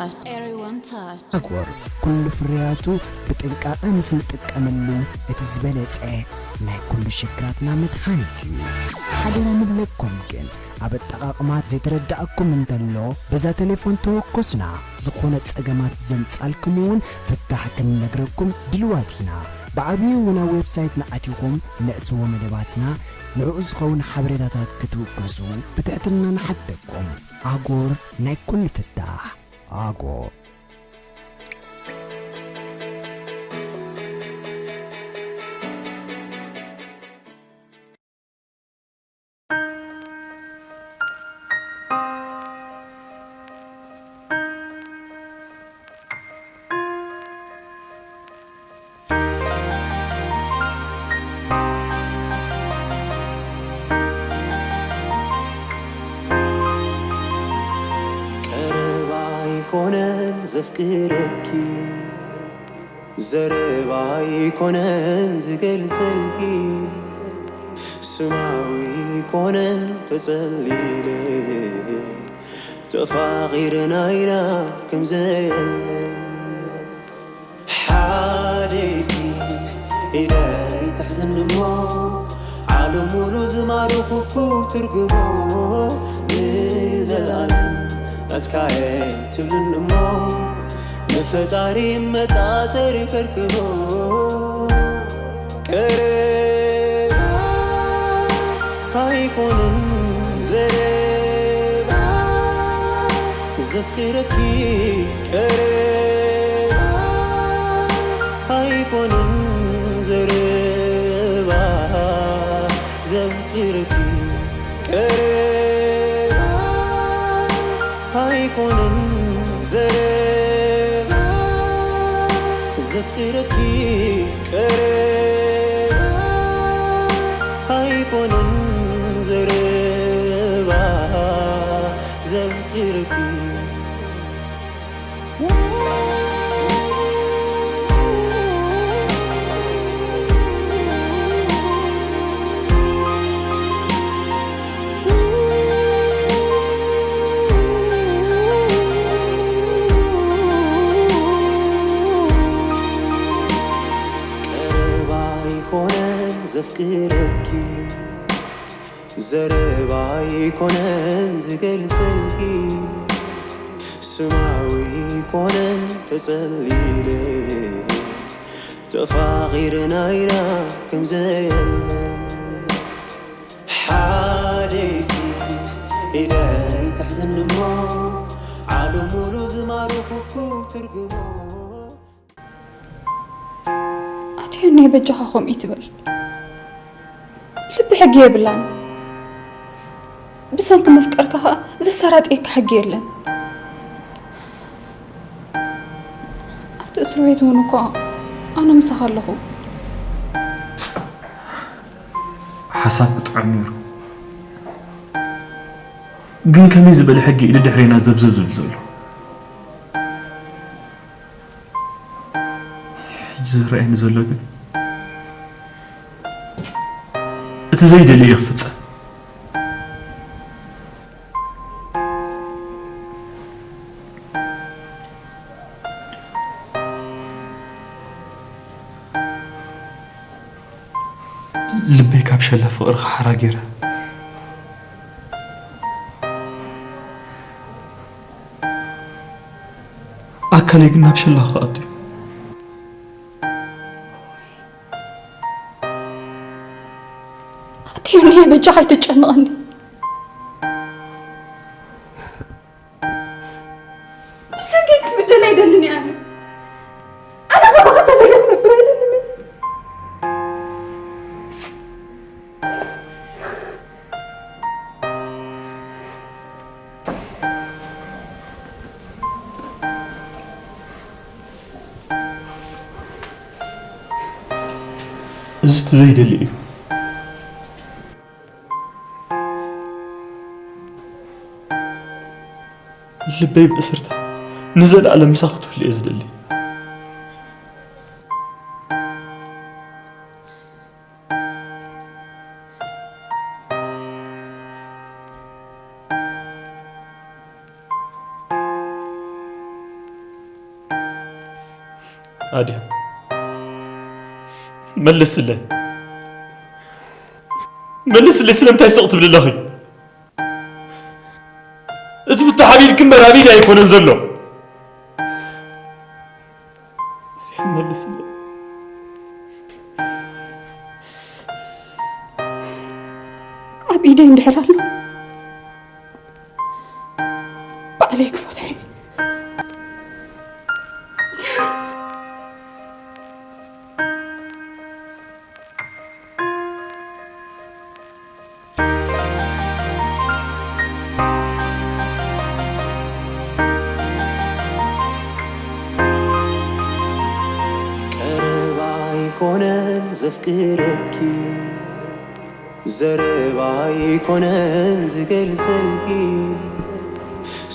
Everyone touch. ኣጎር ኩሉ ፍርያቱ ብጥንቃቐ ምስ ንጥቀመሉ እቲ ዝበለጸ ናይ ኩሉ ሽግራትና መድሃኒት እዩ። ሓደራ ንብለኩም ግን ኣብ ኣጠቓቕማ ዘይተረዳእኩም እንተሎ በዛ ቴሌፎን ተወከሱና። ዝኾነ ጸገማት ዘምጻልኩም እውን ፍታሕ ክንነግረኩም ድልዋት ኢና። ብዓብዩ እውን ኣብ ዌብሳይትና ኣቲኹም ነእትዎ መደባትና ንዕኡ ዝኸውን ሓበሬታታት ክትውከሱ ብትሕትና ንሓተኩም። ኣጎር ናይ ኩሉ ፍታሕ። ኣጎር። ቀረባ ኣይኮነን ዘፍቅረኪ፣ ዘረባ ኣይኮነን ዝገልጸልኪ፣ ስማዊ ኣይኮነን ተጸሊለ፣ ተፋቒርና ኢና ከም ዘየለ። ሓደይቲ ኢደይ ትሕዝኒ እሞ፣ ዓለም ሙሉ ዝማርኹኩ ትርጉሞ፣ ንዘለኣለም ናትካየ ትብልኒ እሞ፣ ንፈጣሪ መጣጠሪ ከርክቦ። ቀረባ ኣይኮነን ዘረባ ዘፍቅረኪ፣ ቀረባ ኣይኮነን ዘረባ ዘፍቅረኪ፣ ቀረባ ኣይኮነን ዘረባ ዘፍቅረኪ፣ ቀረባ ኣይኮነን ዘረባ ዘፍቅረኪ። ቀረባ ኣይኮነን ዘፍቅረኪ፣ ዘረባ ኣይኮነን ዝገልጸልኪ፣ ስማዊ ኣይኮነን ተጸሊለ፣ ተፋቒርና ኢና ከም ዘየለ። ሓደይቲ ኢደይ ትሕዝኒ እሞ፣ ዓለም ሙሉ ዝማርኹኩ ትርጉሞ። ኣቲ ዮኒ በጃኻ ከምኡ ይትበል። ልቢ ሕጊ የብላን። ብሰንኪ ምፍቃርካ ኸኣ ዘሰራጥየካ ሕጊ የለን። ኣብቲ እስር ቤት እውን እኮ ኣነ ምሳኻ ኣለኹ። ሓሳብ ክጥዕም ነይሩ። ግን ከመይ ዝበለ ሕጊ እዩ ደድሕሬና ዘብዘብ ዝብል ዘሎ? ሕጂ ዝረኣየኒ ዘሎ ግን እቲ ዘይደልዮ ክፍጸም። ልበይ ካብ ሸላ ፍቕርኻ ሓራ ገይረ፣ ኣካለይ ግን ናብ ሸላኻ ኣትዩ። ኣቲ ዮኒ በጃኻ ኣይትጨንቐኒ። ብሰንከይ ክትብደል ኣይደልን እየ ኣነ። ኣነ ካባኻ ተፈልየ ክነብር ኣይደልን እየ። እዚ እቲ ዘይደሊ እዩ። ልበይ ብእስርታ ንዘለኣለም ምሳኺ ክትህሉ እየ ዝደሊ። ኣድያም፣ መልስለይ። መልስለይ፣ ስለምንታይ ስቕ ትብሊ ኣለኺ? እቲ ፍታሕ ኣብ ኢድኪ እምበር ኣብ ኢደይ ኣይኮነን ዘሎ። ኣድያም፣ መልስለይ። ኣብ ኢደይ እንድሕር ኣሎ፣ ባዕለይ ክፈትሖ እየ። ቀረባ ኣይኮነን ዘፍቅረኪ፣ ዘረባ ኣይኮነን ዝገልጸልኪ፣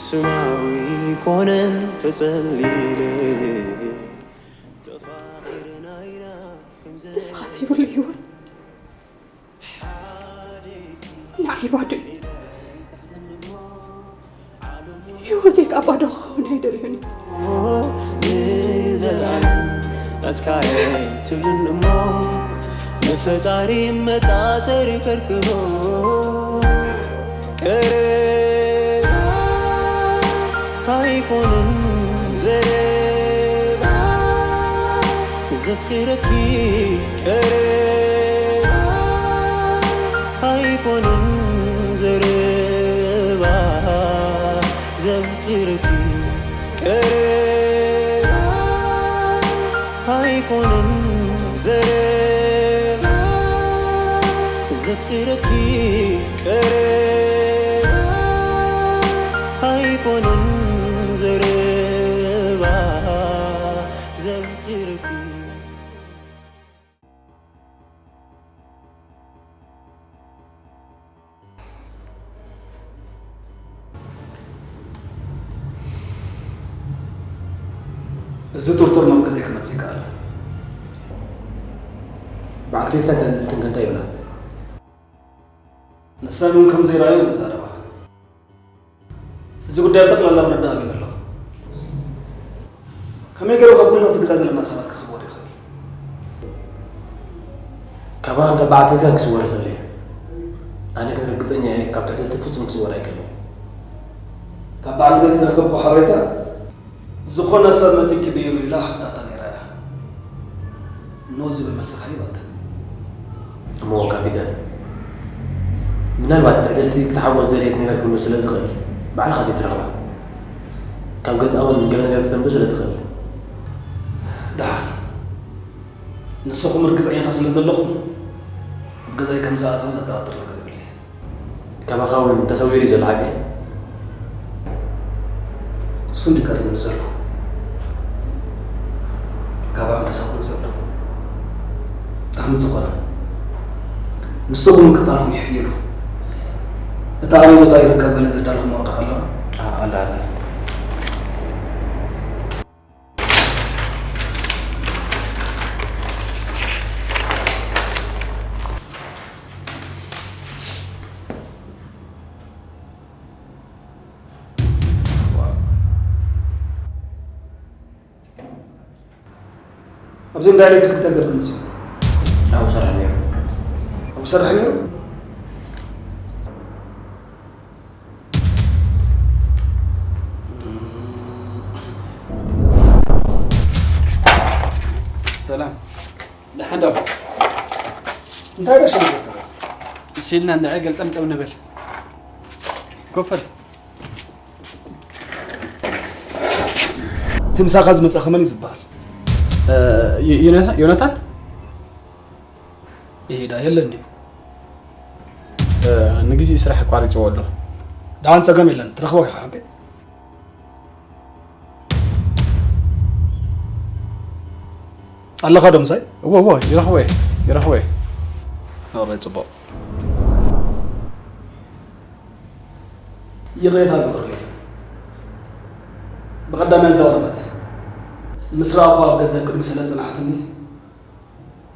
ስማዊ ኣይኮነን ተጸሊለ ተፋቒርና ኢና ከም ንስኻ ዘይብሉ ህይወት ንዓይ ባዶ እዩ። ህይወተይ ካብ ባዶ ክኸውን ኣይደልዮን። ንዘለኣለም ናትካየ ትብልኒ እሞ ንፈጣሪ መጣጠሪ ከርክቦ። ቀረባ ኣይኮንን ዘረባ ዘፍቅረኪ፣ ቀረባ ኣይኮንን ዘረባ ዘፍቅረኪ፣ ቀረባ ኣይኮንን ዘረባ ዘፍቅረኪ፣ ቀረባ ኣይኮንን ዘረባ ዘፍቅረኪ። እዚ ጥርጡር ናብ ገዛይ ክመጽእ ይከኣል። በዓልቲ ቤትካ እንታይ እንታይ ይብላ? ንሳ እውን ከም ዘይረኣዮ ዝዛረባ። እዚ ጉዳይ ብጠቕላላ ምርዳእ ኣቢሉ ኣሎ። ከመይ ገይሩ ካብ ኩሉ ኣብቲ ገዛ ዘለና ሰባት ክስወር ይኽእል? ካባኻን ካብ በዓልቲ ቤትካን ክስወር ይኽእል እዩ። ኣነ ግን ርግጸኛ እየ፣ ካብ ትዕድልቲ ፍጹም ክስወር ኣይክእልን። ካብ በዓልቲ ቤት ዝረኸብኩ ሓበሬታ፣ ዝኾነ ሰብ መጺእኪ ነይሩ ኢላ ሓቲታታ ነይራ እያ። ኖ ዝብል መልሲ ከኣ ሂባታ። እሞ ካፒተን፣ ምናልባት ትዕድልቲ ክትሓጎስ ዝደለየት ነገር ክህሉ ስለ ዝኽእል፣ ባዕልኻ ዘይትረኽባ። ካብ ገዝኣ እውን ገለ ነገር ክተንብብ ስለ ትኽእል። ደሓን። ንስኹም ርግጸኛታት ስለ ዘለኹም፣ ኣብ ገዛይ ከም ዝኣተወ ዘጠራጥር ነገር የብለይን። ካባኻ እውን ተሰዊሩ እዩ ዘሎ፣ ሓቂ? እሱ እንዲገርም ዘሎ። ካባን ተሰዊሩ ዘሎ። ብጣዕሚ ዝኾነ። ንስኹም ምክታልኩም ይሕይሉ። እቲ ኣበይ ቦታ ይርከብ ገለ ዘዳለኹም ወረቐት ኣሎ? ኣ-፣ ኣላ፣ ኣላ። ኣብዚ እንዳ ኤሌክትሪክ እንታይ ገብር መፅኡ? ኣብኡ ሰርሕ ነይሩ። ኣብኡ ሰርሕ ነይሩ? ሰላም። ደሓን ዶ? እንታይ ደስ ይብል? ሲልና እንድዒ ገልጠምጠም ንብል። ኮፈል። እቲ ምሳኻ ዝመጸ ከመን እዩ ዝበሃል? እ፣ ዮ-፣ ዮናታ-፣ ዮናታን? ይሄዳ የለ እንዴ? እ፣ ንግዜኡ ስራሕ ኣቋሪጽዎ ኣሎ። ደሓን ጸገም የለን፣ ትረኽቦ ኢኻ ሓቂ? ኣለኻ ዶ ምሳይ? እወ፣ እወ፣ ይረኽቦ እየ፣ ይረኽቦ እየ። ኦሬ፣ ጽቡቕ። ይቕሬታ ግበሩለይ። ብቐዳማይ እዛ ወረቐት ምስ ረኣኹዋ ኣብ ገዛ ቅድሚ ስለ ጽንዓትኒ፣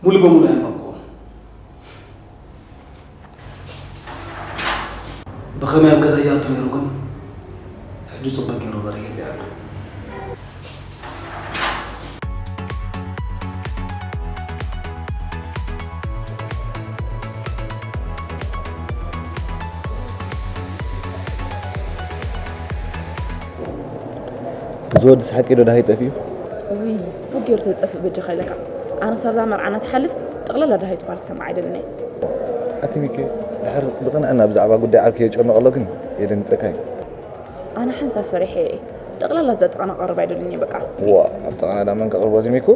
ሙሉ በሙሉ ኣየንበብኩዎን። ብኸመይ ኣብ ገዛ ይኣቱ ነይሩ ግን፣ ሕጂ ጽቡቕ ገይሩ በሪህለይ ኣሎ። እዚ ወዲ ሓቂ ዶ ደሃይ ጠፊኡ? ውይ፣ ብጌሩ ተጠፍእ በጃኻ ኢለካ። ኣነ ሳብዛ መርዓና ትሓልፍ ጠቕላላ ደሃይ ትባል ክሰምዕ ኣይደልን እየ። ኣቲ ሚኪ፣ ድሕር ብቕንዕና ብዛዕባ ጉዳይ ዓርኪ የጨንቕ ኣሎ ግን የደንግጸካ እዩ። ኣነ ሓንሳብ ፈሪሐ እየ። ጠቕላላ ኣብዛ ጥቓና ክቐርብ ኣይደልን እየ በቃ። ዋ፣ ኣብ ጥቓና ዳ መን ከቕርቦ እዚ ሚኩ?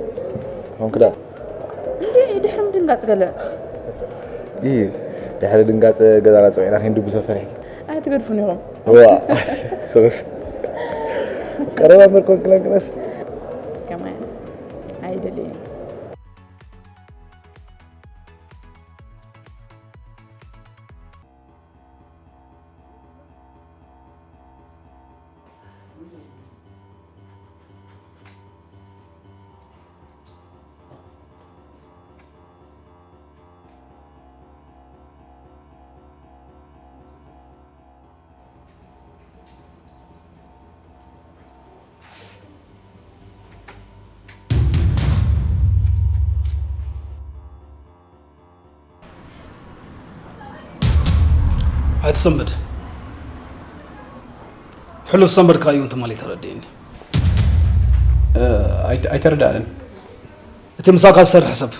ሆንክ ዳ? እንዴ፣ ድሕሪ ምድንጋጽ ገለ። ይህ፣ ድሕሪ ድንጋጽ ገዛና ጸዊዕና ከይንድብሶ ፈሪሕኪ? ኣይትገድፉን ኢኹም። ዋ፣ ሰበስ። ቀረባ መርኮን ክለንቅለስ። ከማን ኣይደልይን። ኣይትሰንብድ። ሕሉፍ ሰንበድካ እዩ እንተ ማለት ተረድእኒ። እ፣ ኣይተ-፣ ኣይተረዳእንን። እቲ ምሳኻ ዝሰርሕ ሰብ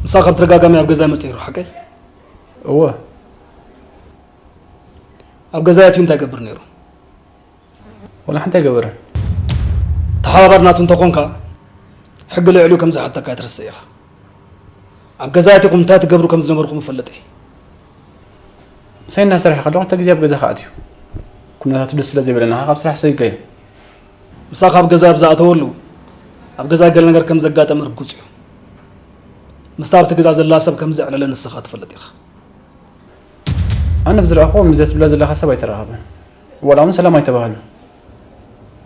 ምሳኻ ብተደጋጋሚ ኣብ ገዛ መጽኡ ነይሩ፣ ሓቀይ? እወ። ኣብ ገዛ ኣትዩ እንታይ ይገብር ነይሩ? ወላ ሓንቲ ኣይገበረን። ተሓባባሪ ናቱ እንተኾንካ፣ ሕጊ ልዕሊኡ ከም ዝሓተካ ኣይትረስዕ ኢኻ። ኣብ ገዛ ኣቲኹም እንታይ ትገብሩ ከም ዝነበርኩም እፈልጥ እየ። ምሳይ እናሰርሐ ከለኹ፣ ክልተ ግዜ ኣብ ገዛ ከኣትዩ። ኩነታቱ ደስ ስለ ዘይበለና፣ ካብ ስራሕ ሰይገ እዩ። ምሳኻ ኣብ ገዛ ኣብ ዝኣተወሉ፣ ኣብ ገዛ ገለ ነገር ከም ዘጋጠመ ርጉጽ እዩ። ምስታ ኣብቲ ገዛ ዘላ ሰብ ከም ዘዕለለ ንስኻ ትፈልጥ ኢኻ። ኣነ ብዝረኣኹ፣ ምስዛ ትብላ ዘለኻ ሰብ ኣይተራኸበን። ዋላ እውን ሰላም ኣይተባህሉ።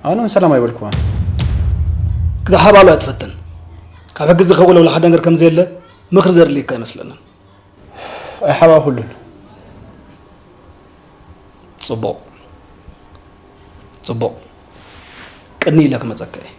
ኣነ እውን ሰላም ኣይበልኩዋን። ክትሓባሉ ኣይትፈትን። ካብ ሕጊ ዝኸውን ወላ ሓደ ነገር ከም ዘየለ ምኽሪ ዘድልየካ ኣይመስለንን። ኣይሓባኹሉን። ጽቡቕ። ጽቡቕ። ቅኒ ኢለ ክመጸካ እየ።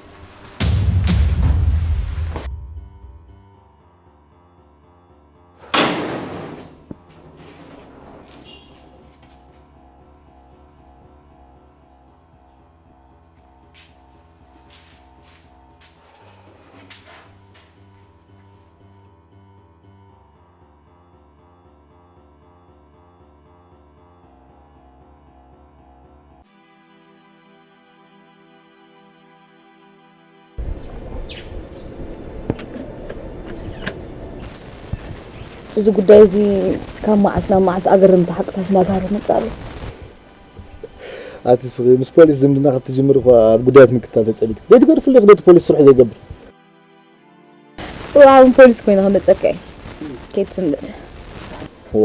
እዚ ጉዳይ እዚ ካብ መዓልቲ ናብ መዓልቲ ኣገረምቲ ሓቅታት እናጋህረ ይመጽእ ኣሎ። ኣቲ ስኺ ምስ ፖሊስ ዝምድና ክትጅምር እኳ ኣብ ጉዳያት ምክትታል ተጸሚድኪ። ዘይትገድፍሉ ኢኺ ነቲ ፖሊስ ስርሑ ዘይገብር። ጽዋዕን ፖሊስ ኮይነ ክመጸካ እየ። ከይትስምብድ። እዋ፣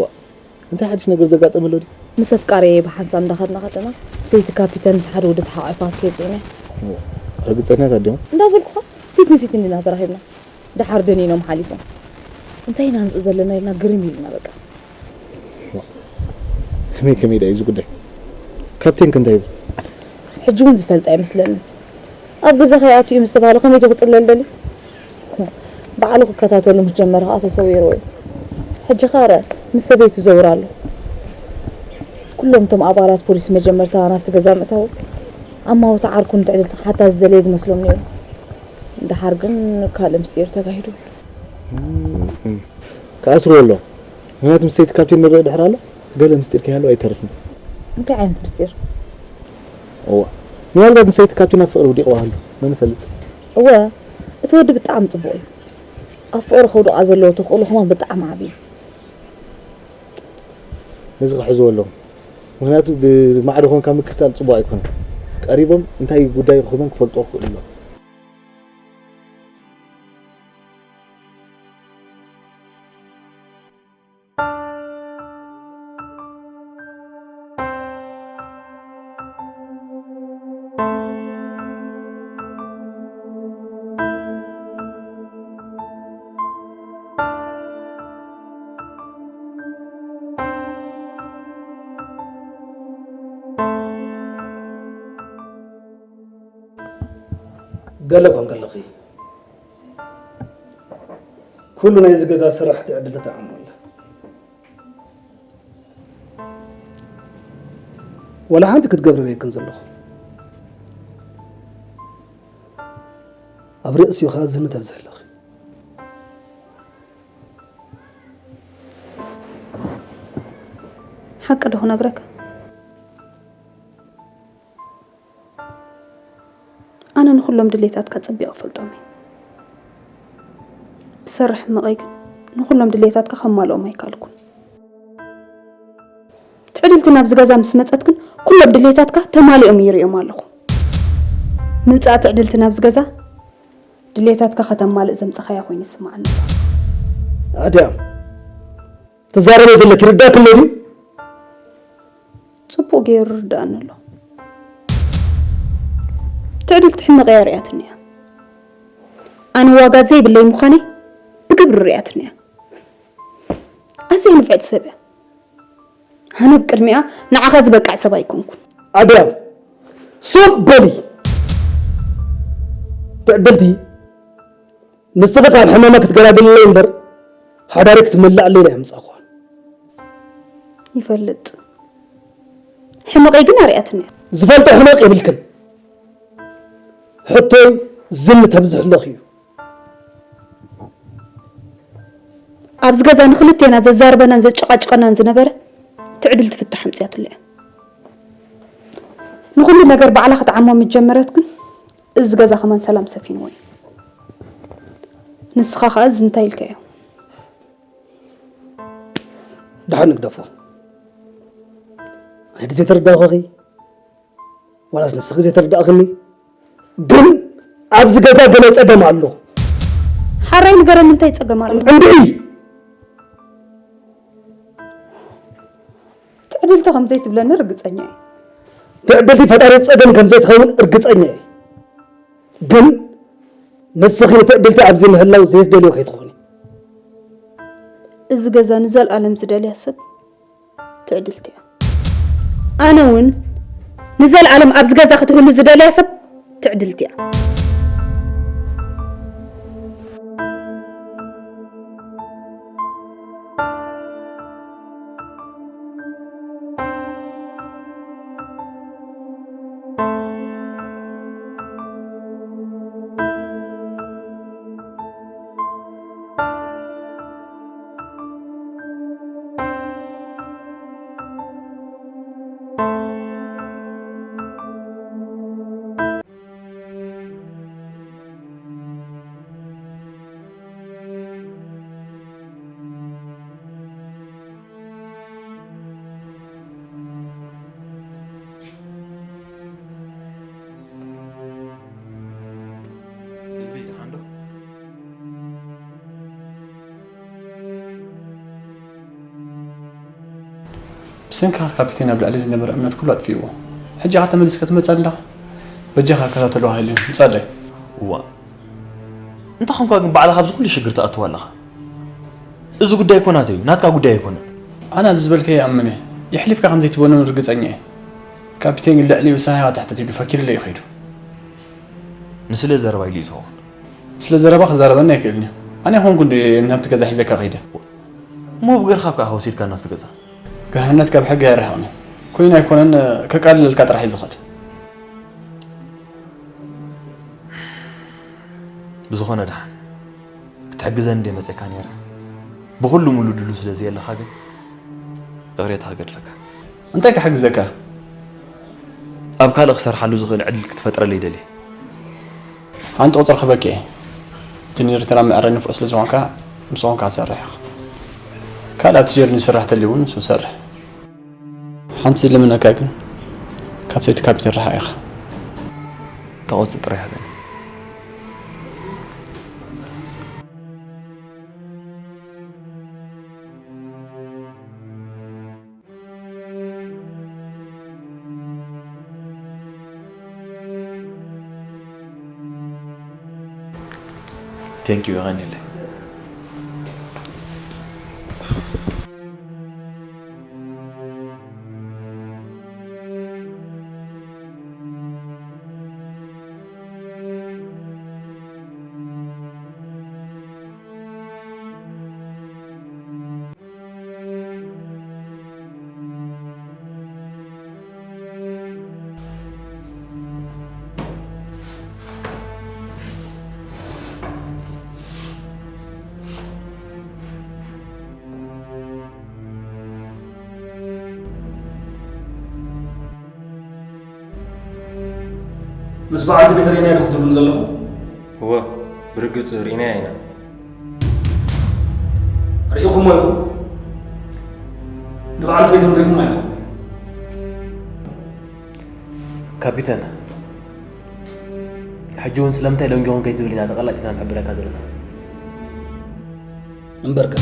እንታይ ሓድሽ ነገር ዘጋጠመ ኣሎ ድዩ? ምስ ኣፍቃሪየ ብሓንሳብ እንዳኸድና ከለና፣ ሰይቲ ካፒተን ምስ ሓደ ወዲ ተሓቋይፋ ክትከይድ ርኢና። እዋ፣ ርግጸኛ ኢኻ ድዩ? እንዳበልኩኻ፣ ፊት ንፊት እንዲና ተራኺብና። ደሓር ደኒኖም ሓሊፎም። እንታይ ኢና ንርኢ ዘለና ኢልና ግርም ኢሉና በቃ። ከመይ ከመይ ደኣ እዩ እዚ ጉዳይ? ካፕቴንክ እንታይ ይብል? ሕጂ እውን ዝፈልጥ ኣይመስለንን። ኣብ ገዛ ከይኣቱ እዩ ምስ ተባህለ ከመይ ዶ ክጽለል ደልዩ? ባዕሉ ክከታተሉ ምስ ጀመረ ከኣ ተሰዊርዎ እዩ። ሕጂ ከኣ ርኣ፣ ምስ ሰበይቱ ዘውር ኣሎ። ኩሎም እቶም ኣባላት ፖሊስ መጀመርታ ናብቲ ገዛ ምእታዎም፣ ኣማውታ ዓርኩ ንትዕድልቲ ክሓታ ዝደለየ ዝመስሎም ነይሩ። ደሓር ግን ካልእ ምስጢር ተጋሂዱ። እም፣ እም። ክኣስርዎ ኣለዎም። ምኽንያቱ ምስ ሰይቲ ካፕቴን ንርኢ ድሕር ኣሎ፣ ገለ ምስጢር ከይሃለወ ኣይተርፍን። እንታይ ዓይነት ምስጢር? እዋ፣ ምናልባት ንሰይቲ ካፕቴን ኣብ ፍቕሪ ውዲቕዋ ሃሉ፣ መን ይፈልጥ? እወ፣ እቲ ወዲ ብጣዕሚ ጽቡቕ እዩ። ኣብ ፍቕሪ ከውድቓ ዘለዎ ተኽእሎ ከማን ብጣዕሚ ዓቢ እዩ። ነዚ ክሕዝዎ ኣለዎም። ምኽንያቱ ብማዕዶ ኮንካ ምክትታል ጽቡቕ ኣይኮነን። ቀሪቦም እንታይ ጉዳይ ክኾኖም ክፈልጡ ክኽእሉ ኣለዎም። ገለ እኳ እንከለኺ፣ ኩሉ ናይዚ ገዛ ስራሕ ትዕድል ተጠዓሞ ኣላ። ዋላ ሓንቲ ክትገብሪ ርእየክን ዘለኹ። ኣብ ርእሲኡ ኸኣ ዝንተብ ዘለኺ። ሓቂ ዶ ክነግረካ? ኣነ ንኹሎም ድሌታትካ ጽቢቕ እፈልጦም እየ። ብሰራሕ ሕመቐይ ግን ንኹሎም ድሌታትካ ከማልኦም ኣይከኣልኩን። ትዕድልቲ ናብዚ ገዛ ምስ መጸት ግን ኩሎም ድሌታትካ ተማሊኦም ይርእዮም ኣለኹ። ምምጻእ ትዕድልቲ ናብዚ ገዛ ድሌታትካ ከተማልእ ዘምጻኻያ ኮይኑ ይስምዓኒ ኣሎ። ኣድያም፣ ትዛረበ ዘለኪ ርዳእኪ ኣሎ ድዩ? ጽቡቕ ገይሩ ርዳእኒ ኣሎ። ትዕድልቲ ሕመቐያ ርእያትኒ እያ። ኣነ ዋጋ ዘይብለይ ምዃነይ ብግብሪ ርእያትኒ እያ። ኣዝያ ንፍዕቲ ሰብ እያ። ኣነ ብቅድሚኣ ንዓኻ ዝበቅዕ ሰብ ኣይኮንኩን። ኣድያም፣ ሱቕ በሊ። ትዕድልቲ፣ ንስኺ ካብ ሕማማ ክትገላግልለይ እምበር፣ ሓዳሪ ክትምልኣለይ ናይ ኣምጻእኳ። ይፈልጥ። ሕመቐይ ግን ኣርያትኒ እያ። ዝፈልጦ ሕመቕ የብልክን። ሕቶይ ዝን ተብዝሕ ኣለኺ እዩ። ኣብዚ ገዛ ንኽልቴና ዘዛርበናን ዘጨቓጭቐናን ዝነበረ ትዕድልቲ ፍታሕ ኣምጺኣትሉ እያ። ንኹሉ ነገር ባዕላ ክትዓሞ ምስ ጀመረት ግን እዚ ገዛ ከማን ሰላም ሰፊንዎ እዩ። ንስኻ ኸኣ እዚ እንታይ ኢልካዮ? ደሓን ንግደፎ። ኣነ ድየ ዘይተረዳእኩኺ? ዋላስ ንስኺ ዘይተረዳእኽኒ? ግን ኣብዚ ገዛ ገለ ጸገም ኣሎ። ሓራይ ንገረኒ፣ እንታይ ጸገም ኣሎ? እንድዒ! ትዕድልቲ ከም ዘይትብለኒ ርግጸኛ እየ። ትዕድልቲ ፈጣሪ ጸገም ከም ዘይትኸውን ርግጸኛ እየ። ግን ንስኺ ንትዕድልቲ ኣብዚ ምህላው ዘይትደልዮ ከይትኾኒ። እዚ ገዛ ንዘልኣለም ዝደልያ ሰብ ትዕድልቲ እያ። ኣነ እውን ንዘልኣለም ኣብዚ ገዛ ክትህሉ ዝደልያ ሰብ ትዕድልቲ እያ። ብሰንክኻ ካፒቴን ኣብ ልዕሊ ዝነበረ እምነት ኩሉ ኣጥፊእዎ። ሕጂ ኸኣ ተመሊስካ ትመጽእ ኣለኻ? በጃኻ ከታተሎ ሃይሉ፣ ምጻለይ። እዋ። እንተ ኾንካ ግን ባዕልኻ ኣብዚ ኩሉ ሽግር ትኣትዎ ኣለኻ። እዚ ጉዳይ እኮ ናተይ እዩ፣ ናትካ ጉዳይ ኣይኮነን። ኣነ ኣብ ዝበልካዮ ይኣምን እየ። የሕሊፍካ ከም ዘይትበኖን ርግጸኛ እየ። ካፒቴን ግን ልዕሊኡ ሳህያ ትሕተት ኢሉ ፈኪሩለይ እዩ ከይዱ። ንስለ ዘረባ ኢሉ እዩ ዝኸውን። ስለ ዘረባ ክዛረበኒ ኣይክእልን እዩ። ኣነ ይኾንኩ እንዲ ናብቲ ገዛ ሒዘካ ከይደ። እሞ ብገርካ እኮ ኢኻ ወሲድካ ናብቲ ገዛ። ገርህነት ካብ ሕጊ ኣየርሕቕን እዩ። ኮይኑ ኣይኮነን ከቃልለልካ ጥራሕ እዩ ዝኽእል። ብዝኾነ ደሓን ክትሕግዘኒ እንደ መጸካ ነይረ። ብኹሉ ሙሉ ድሉ ስለ ዘየለኻ ግን ይቕሬታ ክገድፈካ። እንታይ ክሕግዘካ? ኣብ ካልእ ክሰርሓሉ ዝኽእል ዕድል ክትፈጥረለይ ደልየ። ሓንቲ ቁጽሪ ክበኪ እየ። እቲ ንኤርትራ መዕረ ንፉዕ ስለ ዝኾንካ፣ ምስ ዝኾንካ ክሰርሕ ኢኻ። ካልእ ኣብቲ ጀርኒ ዝስራሕ ተልዩ እውን ንሱ ሰርሕ። ሓንቲ ዝልምነካ ግን፣ ካብ ሰይቲ ካፒቴን ርሓቕ ኢኻ። ተቐጽ ጥራይ ሃበኒ። Thank you፣ የቐንየለይ። ምስ በዓልቲ ቤት ርኢናዮ ዲኹም ትብሉኒ ዘለኹም? እወ፣ ብርግጽ ርኢናያ ኢና። ርኢኹሞ ኢኹም? ንበዓልቲ ቤቶም ርኢኹማ ኢኹም? ካፒተን፣ ሕጂ እውን ስለምንታይ ደንጊኹም ከይትብል ኢና ተቐላጢፍና ንሕብረካ ዘለና። እምበርከ፣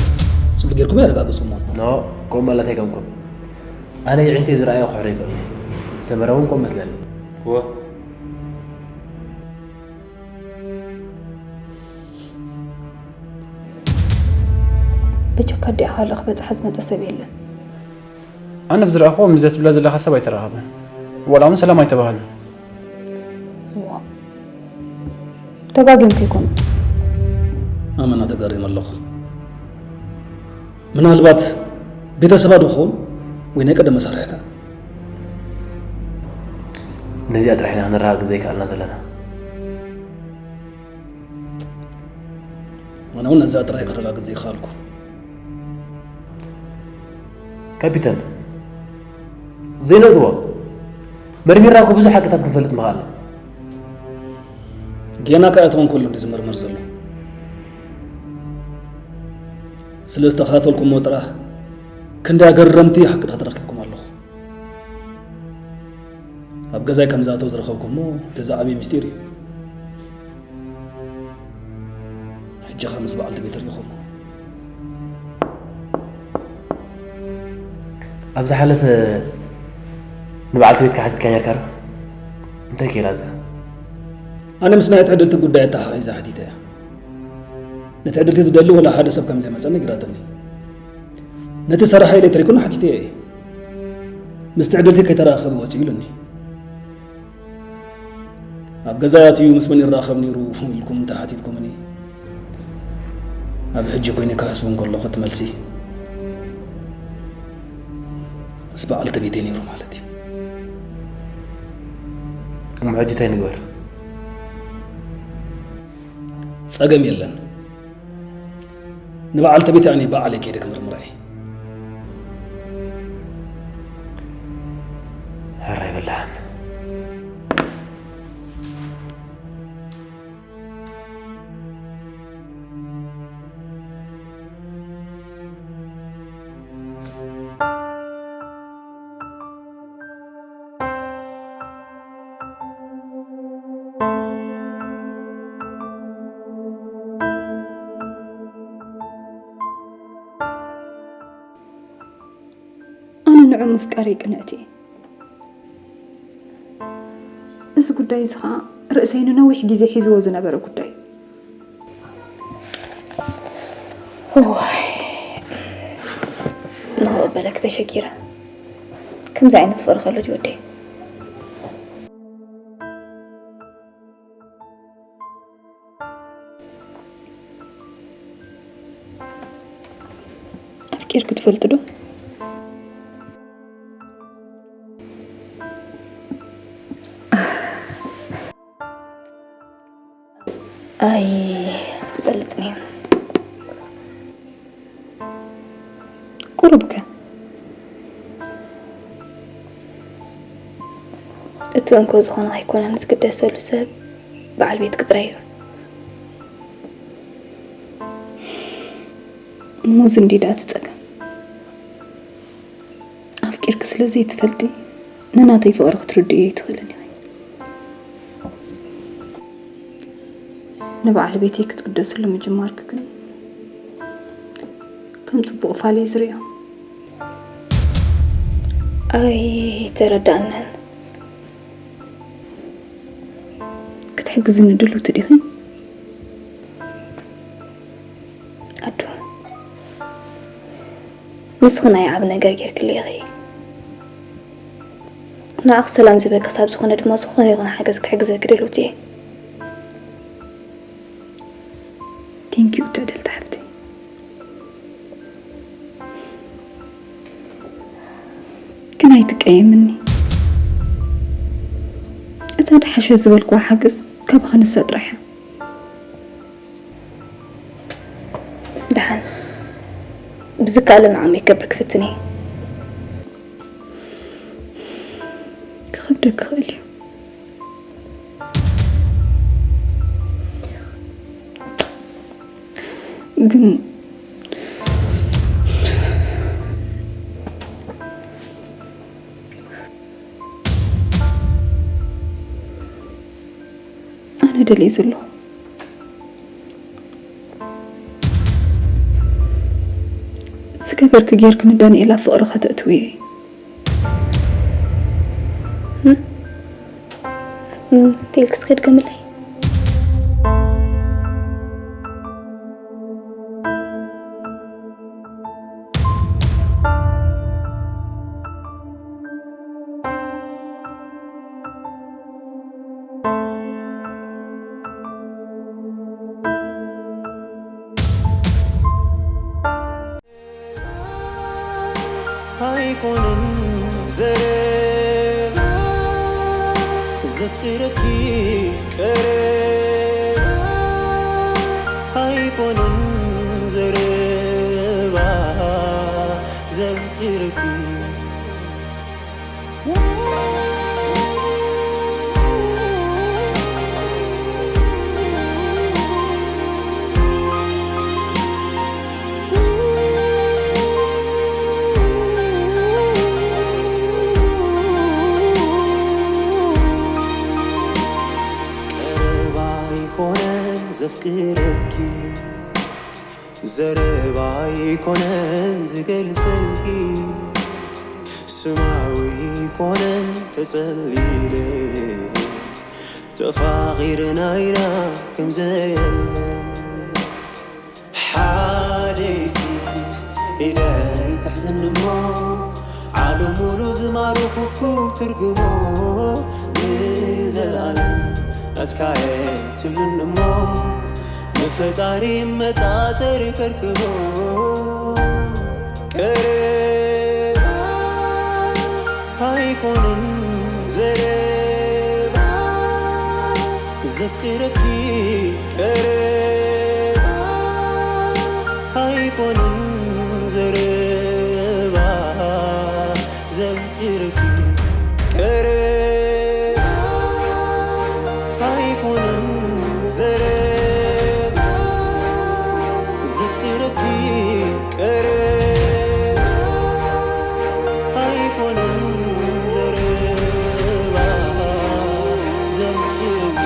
ጽቡቕ ጌርኩም ኣረጋግጹሞ። ኖ፣ ከምኡ ማለት ኣይኮንኩን። ኣነ የዒንተይ ዝረኣዮ ክሕዶ ኣይክእልን እየ። ሰመረ እውን ከምኡ መስለኒ። እወ። በጃካ ኣዲኣ ካልእ ክበጽሓ ዝመጸ ሰብ የለን። ኣነ ብዝረኣኹዎ ምስዛ ትብላ ዘለኻ ሰብ ኣይተራኸበን። ዋላ እውን ሰላም ኣይተባህሉን። ዋ፣ ተጋጊዮም ከይኮኑ። ኣመና ተጋሪመ ኣለኹ። ምናልባት ቤተሰባ ዶ ክኸውን ወይ ናይ ቀደም መሳርሕታ? ነዚኣ ጥራሕ ኢና ክንረጋግጽ ዘይከኣልና ዘለና። ኣነ እውን ነዚኣ ጥራይ ከረጋግጽ ዘይከኣልኩ። ካፒተን፣ ዘይነእትዎ መርሚርና እኮ ብዙሕ ሓቅታት ክንፈልጥ ምኽኣልና። ጌና ከኣትዎ እንከሎ እንዲ ዝምርምር ዘሎ። ስለ ዝተኸታተልኩሞ ጥራሕ ክንዲ ኣገረምቲ ሓቅታት ረኪብኩም ኣለኹ። ኣብ ገዛይ ከም ዝኣተው ዝረኸብኩሞ እቲ ዝዓበየ ምስጢር እዩ። ሕጂ ኸ ምስ በዓልቲ ቤት ርኢኹሞ? ኣብ ዝሓለፈ ንበዓልቲ ቤትካ ሓቲትካ ነርካ ዶ? እንታይ ከይላ እዚኣ? ኣነ ምስ ናይ ትዕድልቲ ጉዳይ ኣተሓሒዛ ሓቲተ እያ። ንትዕድልቲ ዝደሊ ወላ ሓደ ሰብ ከም ዘይመጸ ነጊራትኒ። ነቲ ሰራሒ ኤሌክትሪክ እውን ሓቲተ እየ። ምስ ትዕድልቲ ከይተራኸበ ወጺኡ ኢሉኒ። ኣብ ገዛይ ኣትዩ ምስ መን ይራኸብ ነይሩ ኢልኩም እንተሓቲትኩምኒ፣ ኣብ ሕጂ ኮይነ ክሓስብ እንከለኹ እቲ መልሲ ምስ በዓልቲ ቤተይ ነይሩ ማለት እዩ። እሞ ሕጂ እንታይ ንግበር? ጸገም የለን። ንበዓልቲ ቤት ኣነ ባዕለይ ከይደ ክምርምራ እየ። ሕራይ በላሃን። ኣነ ንዑ ምፍቃረይ ቅንዕቲ እየ። እዚ ጉዳይ እዚ ኸኣ ርእሰይ ንነዊሕ ግዜ ሒዝዎ ዝነበረ ጉዳይ እዩ። እዋይ፣ ንኽቕበለኪ ተሸጊረ። ከምዚ ዓይነት ፍቕሪ ከሎ ድዩ ወደይ? ኣፍቂርኪ ትፈልጢ ዶ? ኣይ፣ ትፈልጥኒ። ቁሩብ ከ? እቲ እንኮ ዝኾነ ኣይኮነን ዝግደሰሉ ሰብ በዓል ቤትኪ ጥራይ እዩ። እሞ እዚ እንድዩ ደኣ እቲ ጸገም። ኣፍቂርኪ ስለ ዘይትፈልጢ፣ ንናተይ ፍቕሪ ክትርድእዮ ኣይትኽእልን ኢኺ። ንበዓል ቤተይ ክትግደስሉ ምጅማርኪ ግን ከም ጽቡቕ ፋል እየ ዝርእዮ። ኣይተረዳእንን። ክትሕግዝኒ ድልውቲ ዲኺ? ኣዱ፣ ንስኺ ናይ ዓቢ ነገር ጌርክለይ ኢኺ። ንዓኺ ሰላም ዝህበኪ ክሳብ ዝኾነ ድማ ዝኾነ ይኹን ሓገዝ ክሕግዘኪ ድልውቲ እየ። ቴንኪዩ ትዕድልቲ ሓፍተይ። ግን ኣይትቀየምኒ። እታ ድሓሸ ዝበልክዋ ሓገዝ ካባኻ ንሳ ጥራሕ እያ። ደሓን ብዝከኣለኒ ዓቕሚ ክገብር ክፍትን እየ። ክኸብደኪ ይኽእል እዩ። ግን ኣነ ደልየ ዘለኹ ዝገበርኪ ጌርኪ ንዳንኤል ኣብ ፍቕሪ ከተእትውዮ እዩ። እንታይ ኢልክስ ከድገምለይ? ኣይኮነን ዘረባ ዘፍቅረኪ ቀረባ ኣይኮነን ዘረባ ዘፍቅረኪ ቀረባ ኣይኮነን ዘፍቅረኪ ዘረባ ኣይኮነን ዝገልጸልኪ ስማዊ ኣይኮነን ተጸሊለ ተፋቒርና ኢና ከም ዘየለ ሓደይኪ ኢደይ ትሕዝኒ እሞ ዓለም ሙሉ ዝማርኹኩ ትርጉሞ ንዘላለም ናትካየ ትብልኒ እሞ ንፈጣሪ መጣጠሪ ከርክቦ ቀረባ ኣይኮነን ዘረባ ዘፍቅረኪ ቀረባ ኣይኮነን ዘረባ ዘፍቅረኪ ቀረባ ኣይኮነን ዘረባ ዘፍቅረኪ ቀረባ ኣይኮነን ዘረባ ዘፍቅረኪ